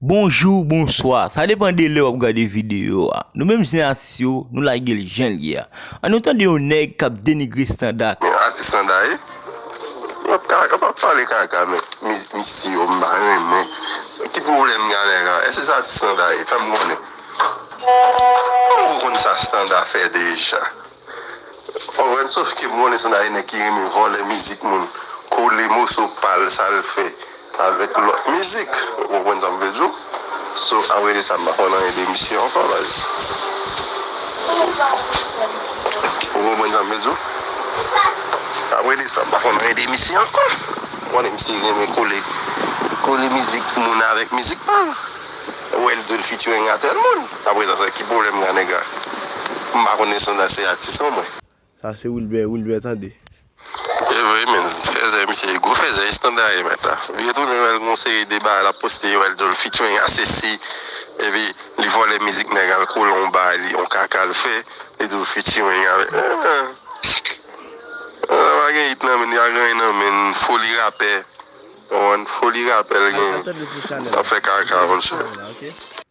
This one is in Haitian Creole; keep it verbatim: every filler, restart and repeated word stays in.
Bonjou, bonswa, sa depann de lè w ap gade videyo a. Nou menm zen atis yo, nou lage l jan l ye a. Ann nou tande yon nèg k ap denigre Standa. Men atis Standa ye. W ap ka, w ap pale kaka, men. Mis-, misye yo, m pa renmen. Ki pwoblèm gen ak nèg la? Èske se atis Standa ye? Fè m konnen. Ou konn sa Standa fè deja? Ou konprann? Sof ke m konnen Standa se nèg ki renmen vòlè mizik moun, kole moso pa l, sa l fè avèk lòt mizik. Ou konprann sa m vle di w? So, apre de sa, m pa konn anyen de misye ankò, baz. Ou konprann sa m vle di w? Apre de sa, m pa konn anyen de misye ankò. Ou konnen misye renmen kole, kole mizik moun avèk mizik pa l. Ou wè l di l featuring a tèl moun. Apre sa, sa ki pwoblèm gen ak nèg la? M pa konnen si sa se atis an mwen. Sa se Wilbert, Wilbert tande. E vre, men, fèzè, misye, gwo fèzè, Standa ye mèt la. Li retounen wè l gon seri de bagay l ap poste, wè l di l featuring a sesi, epi li vòlè mizik nèg, al kole yon bagay, li, yon kaka l fè, li di l featuring avèk. Ah, ah, pa gen hit nan men, li pa gen hit nan men, foli rapè. Ou konprann? Foli rapè l gen. Al tande sou chanèl la. L ap fè kaka, monchè. Sou chanèl la, ok?